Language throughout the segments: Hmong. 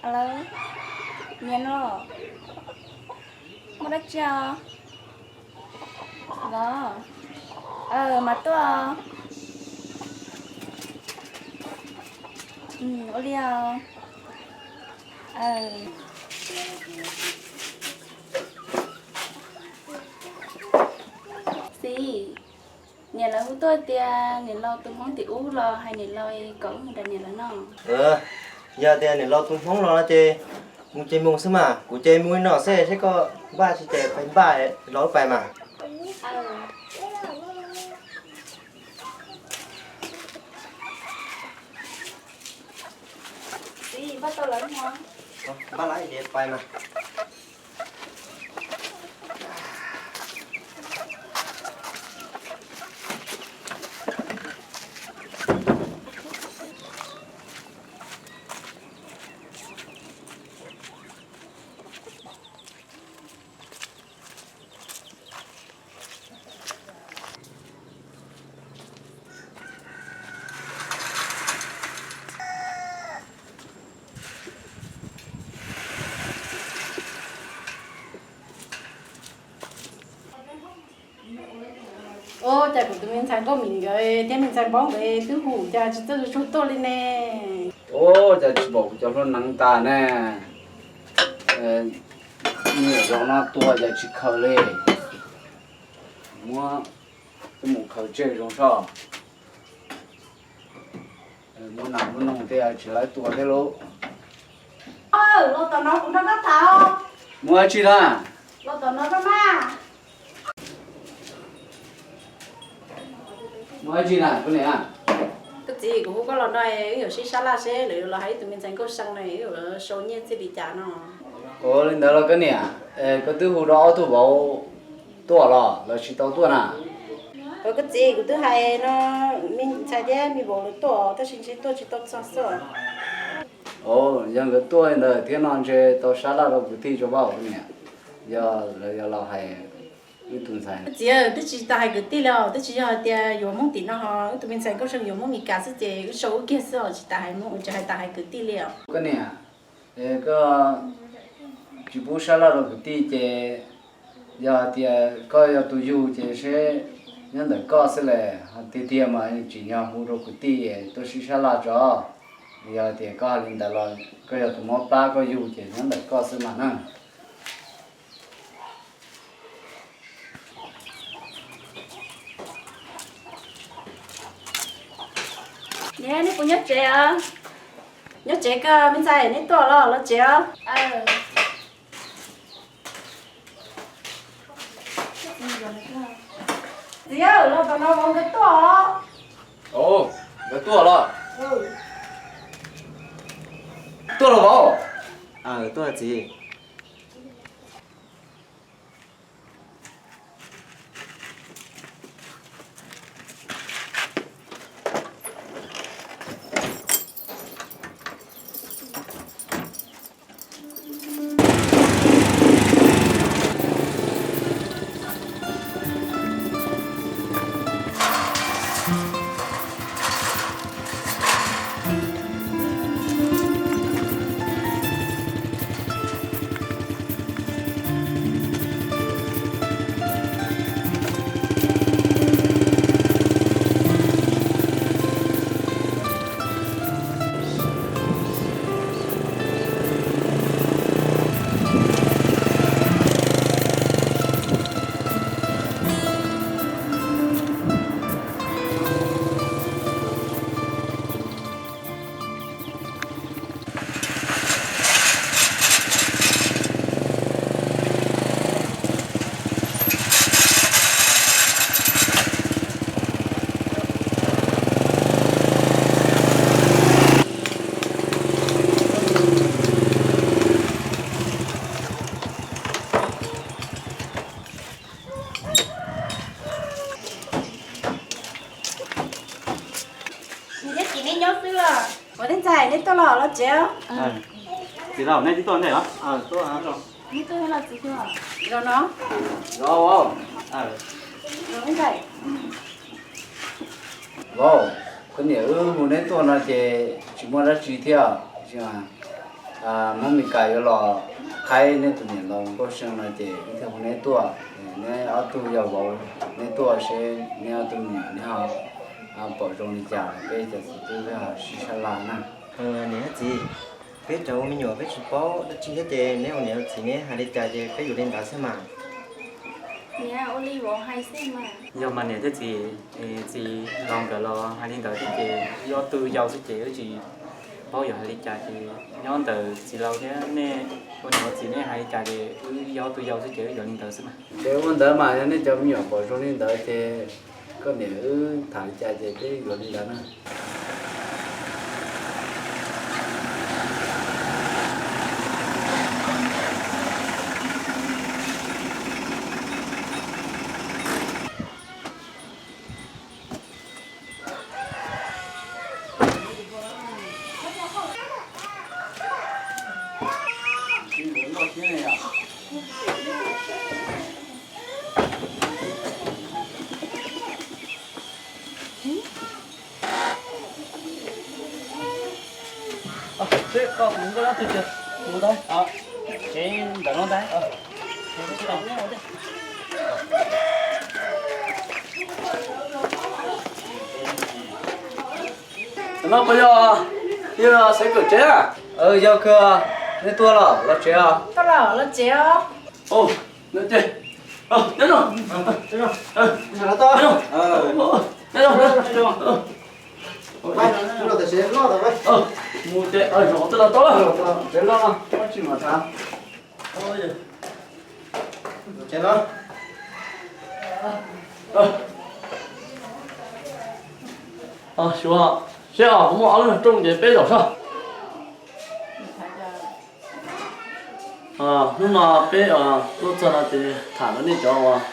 Lawm, niam no, muaj dab tsi os? Los, aws, mas tuaj. Ua li os. Txiv, niam lawv hu tuaj tias niam laus tus hmoob tim ub los hais niam laus kom wb mus nrog niam lawv noj. Yog tias niam laus tus hmoob los no ces mus ces mus xwb mas, kuv ces mus no xwb, seb koj npaj tsis ces pais npaj los pais mas. Npaj lawm ces pais mas. Ua cas kuv tus me ntxhais Nkauj Mim nkawd thiab me ntxhais Npaub nkawd twb hu cas tsis txawj tsuag tuaj li ne? Ua cas tsis pom kuv cov hluas nees tas ne? Niam zaum no tua cas tsis khaws li. Muab, twb mus khaws tseg zoo soj. Muab nas muab noog tej tsis lawv tua thiab lauj. Los tom no kuv nrog koj tham. Muaj dab tsi na? Los tom no koj mas. Muaj dab tsi na koj niam? Koj txiv, kuv hu koj los no wb yuav sib sab laj seb lawv yuav los hais ib tug me ntxhais Nkauj See no, wb yuav sau nyiaj txij li cas no. Ua li ntawd los koj niam, koj twb hu rau ob tug vauv tuaj los lawv tsis tau tuaj na? Koj txiv, kuv twb hais no, me ntxhais thiab me vauv lawv tuaj tab sis ntshe tuaj tsis tau txog xwb. Yog nkawd tuaj li ntawd thiab no ntshe tau sab laj rau kwv tij tso vaj koj niam, yog lawv yuav los hais wb tus ntxhais. Koj txiv, twb tsis tas hais kwv tij li os, twb tsis yog hais tias yuav Hmoob tim no ho, wb tus me ntxhais Nkauj See yuav Hmoob Mes Kas xwb ces wb sau wb kiag xwb os, tsis tas hais Hmoob, tsis hais tas hais kwv tij li os. Koj niam, koj tsis pub sab laj rau kwv tij ces yog hais tias koj yog tus yug ces seb nyob ntawm koj xwb las, tiag tiag mas tsim nyog hu rau kwv tij tuaj sib sab laj tso. Yog hais tias koj hais li ntawd los koj yog tus mob plab, koj yug ces nyob ntawm koj xwb mas na. Niam, neb puas nyob tsev os? Nyob tsev kawg, me ntxhais neb tuaj los los tsev os. Txiv, los tom no vauv nkawd tuaj os. Nkawd tuaj los? Tuaj los vauv. Tuaj txiv. Neb txiv neb nyob xwb los? Ua, neb ntxhais neb tuaj los los tsev. Txiv laus, nej twb tuaj ntej los? Neb tuaj los txiv tuaj. Los no. Los, neb ntxhais. Vauv, koj niam wb hu neb tuaj no ces tsis muaj dab tsi thiab. Hmoob Mes Kas yuav los qhaib neb tus niam laus Nkauj See no ces wb thiaj hu neb tuaj. Neb ob tug yog vauv, neb tuaj seb neb ob tug me nyuam neb ho pom zoo li cas, peb cov txiv tub peb ho sib sab laj na. Niam thiab txiv, peb cov ua me nyuam peb tsis paub dab tsi thiab ces neb ua niam ua txiv neb hais li cas ces peb yuav li ntawd xwb mas. Niam, ua li vauv hais xwb mas. Yog mas niam thiab txiv, txiv laus nkawd los hais li ntawd thiab ces wb ob tug yau xwb ces wb tsis paub yuav hais li cas ces nyob ntawm txiv laus thiab nej ua niam ua txiv nej hais li cas ces wb yog ob tug yau xwb ces wb yuav li ntawd xwb mas. Ces ua ntawd mas yog nej cov me nyuam pom zoo li ntawd ces koj niam wb tham li cas ces peb yuav li ntawd na. Seb koj kuv nkauj lab twg tiag, kuv tau. Ces ntawm no ntag. No puas yog, yog xeev kawm tsev a? Yog kawg, nej tuaj los los tsev os. Tuaj los los tsev os. Ces, mus ces zov twb los tau lawm. Xyuas seb os, kuv muaj ob lub nyuag rooj ces peb zaum soj. Hnub no peb tuaj txog no ces tham rau nej cov uas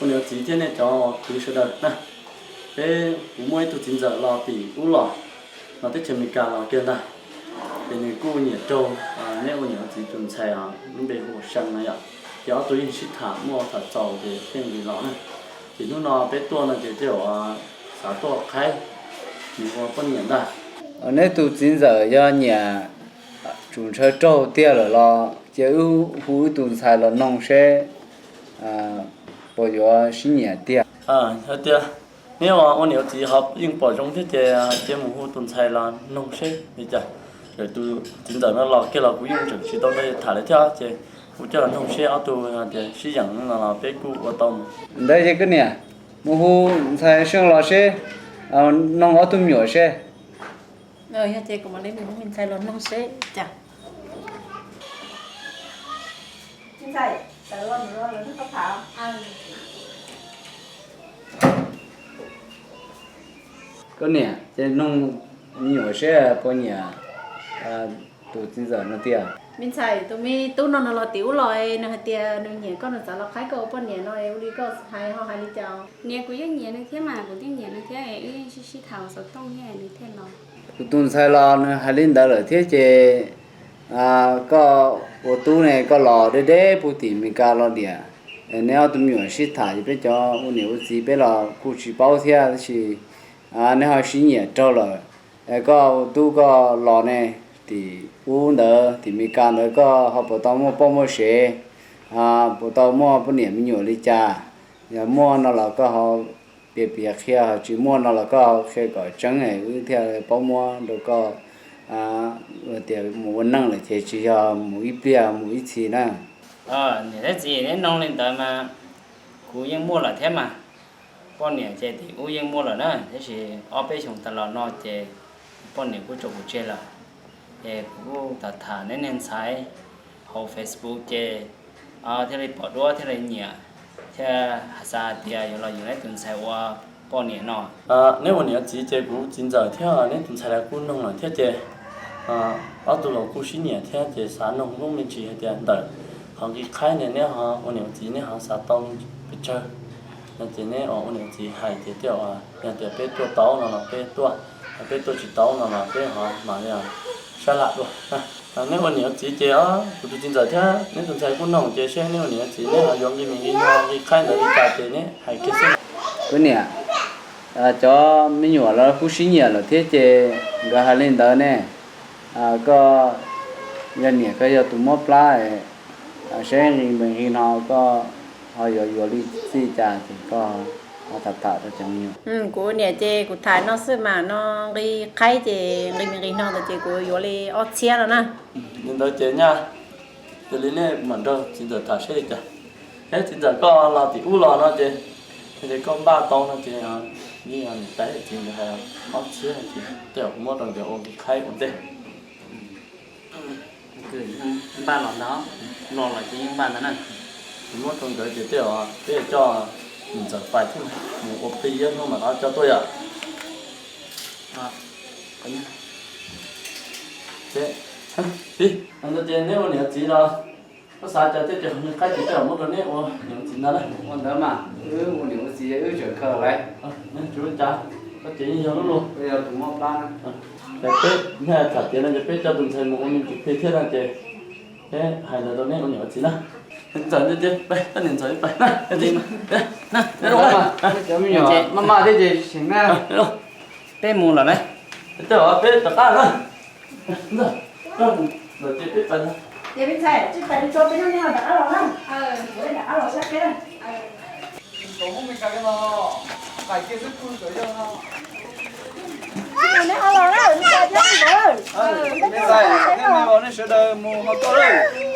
ua niam ua txiv thiab nej cov uas kwv sawv daws na. Peb, kuv muaj ib tug txiv ntxawm los tim ub los, los teb chaws Amelikas los kiag ntag. Ces nws kuj nyiam raug neb ua niam ua txiv tus ntxhais lub npe hu ua See no yom. Ces ob tug yeej sib tham muaj tham txaus ces thiaj li los na. Ces hnub no peb tuaj no ces tej zaum xav tuaj qhaib nws ua poj niam ntag. Neb tus txiv ntxawm yog nyiam tsum ntshaw raug tiag lawm los cia wb hu wb tus ntxhais los noog seb puas yuav sib nyiam tiag. Hais tias neb ua niam ua txiv ho yeej pom zoo thiab ces cia mus hu tus ntxhais los noog seb li cas. Tus txiv ntxawm no los kiag los kuv yeej tseem tsis tau nrog tham lawv thiab ces kuv coj los noog seb ob tug tias sib yeem no los peb kuj ua tau. Ntawd ces koj niam mus hu ntxhais See los seb, noog ob tug me nyuam seb. Yog ces kuv mam li mus hu me ntxhais los noog seb cas. Koj niam ces noog me nyuam seb puas nyiam tus txiv ntxawm no tiag. Me ntxhais, tus me tub no nws los tim ub los nws hais tias nws nyiam koj, nws xav los qhaib koj ua poj niam no, ua li koj hais ho hais li cas? Niam, kuv yeej nyiam nws thiab mas, kuv yeej nyiam nws thiab, wb yeej sib sib tham xov tooj thiab nws thiaj los. Kuv tus ntxhais los nws hais li ntawd lawm thiab ces koj ua tub ne koj los deb deb puag tim Amelikas los diam. Neb ob tug me nyuam sib tham ces peb cov ua niam ua txiv peb los kuj tsis paub thiab tab sis neb ho sib nyiam raug lawm. Koj ua tub koj los ne, tim ub ntawd tim Amelikas ntawd koj ho puas tau muaj poj muaj sev, puas tau muaj poj niam me nyuam li cas? Yog muaj no los koj ho piav piav qhia, ho tsis muaj no los koj qhia kom tseeb wb thiaj paub muab rau koj tias mus ua neej lawm ces tsis yog mus ib pliag mus ib txhis na. Niam thiab txiv, neb noog li ntawd mas kuv yeej muaj lawm thiab mas. Poj niam ces tim ub yeej muaj lawm na, tab sis ob peb xyoos tas los no ces poj niam kuj tso kuv tseg lawm. Ces kuv kuj tham tham neb niag ntxhais hauv Facebook ces thiaj li pom duab thiaj li nyiam, thiaj xav hais tias yuav los yuav neb tus ntxhais ua poj niam no. Neb ua niam txiv ces kuv txiv ntxawm thiab neb tus ntxhais lawv kuj noog lawm thiab ces ob tug los kuj sib nyiam thiab ces xav noog lub me ntsis hais tias ntawm qhov nqi qhaib ne neb ho ua niam ua txiv neb ho xav tau pes tsawg no ces neb ua niam ua txiv hais ces tej zaum yog tias peb tuaj tau no los peb tuaj, peb tuaj tsis tau no los peb ho mam li sab laj dua. Neb ua niam ua txiv ces kuv tus txiv ntxawm thiab neb tus ntxhais kuj noog ces seb neb ua niam ua txiv neb ho yuav nqi me nqi nyo nqi qhaib ntawd li cas ces neb hais kiag xwb. Kuv niam, cov me nyuam lawv kuj sib nyiam lawm thiab ces nkawd hais li ntawd ne, koj Yog niam koj yog tus muab plab, seb nqi nqi no koj ho yuav yuav li txij cas ces koj ho tham tham rau cov me nyuam. Kuv niam ces kuv tham no xwb mas no nqi qhaib ces nqi nqi no ntawd ces kuv yuav li ob txhiab no na. Li ntawd ces nyaj, cia li nej mam nrog txiv ntxawm tham seb li cas. Thiab txiv ntxawm koj los tim ub los no ces, ces koj npaj tau no ces, niam tais txiv ntxawm hais ob txhiab ces tej zaum kuv muab rau nkawd ua nqi qhaib ua ntej. Npaj los ntag, los los ces yeej npaj ntag na. Kuv muab rau nkawd ces tej zaum peb coj niam ntxawm pais thiab mus ua plig ib hnub mam rov coj tuaj yom. Ces neb ua niam txiv los, koj xav cas thiab ces qhov nqi qhaib ces tej zaum muab rau neb ua niam ua txiv ntag na. Ua ntawd mas wb ua niam ua txiv wb tseem khaws lawm. Tsis ua cas, koj ces yeej yog lub luag, yog tus muab plab na. Ces peb tham tiav no ces peb coj tus ntxhais mus ua me ntsis plig thiab no ces peb hais ntawd rau neb ua niam ua txiv na. Ntxawm, koj niam ntxawm pais na. Cov me nyuam maj maj thiab ces seem na. Peb mus lawm na. Tej zaum peb rov qab na. Ntxawm, ntxawm ces peb pais na. Ces peb ntxhais, peb pais tso peb nyob no rov qab los na. Rov qab los saib peb na. Neb ho los na, neb ntxhais, neb mus, nej sawv daws mus ho tau lawm.